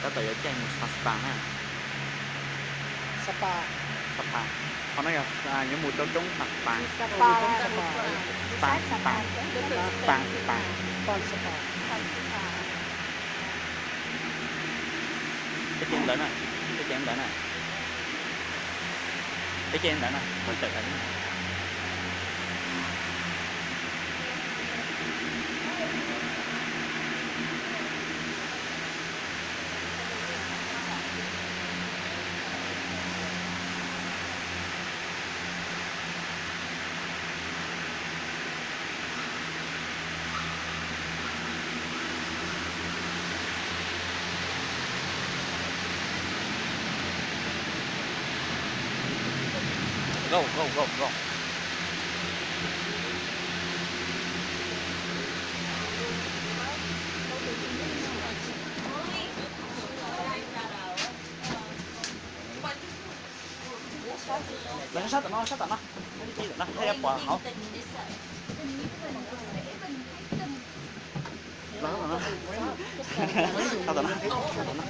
Tab tom yuav caij mus Xas Pas na. Xas Pas. Xas Pas. Qhov no yog yuav mus rau roob Xas Pas. Pas, Pas, Pas, Pas. Peb caij ntawd na, peb caij ntawd na, peb caij ntawd na, peb caij ntawd. Go, go, go, go. Los sab tom no, sab tom no, sab tom no, thiaj yuav pom hauv. Sab tom no, sab tom no.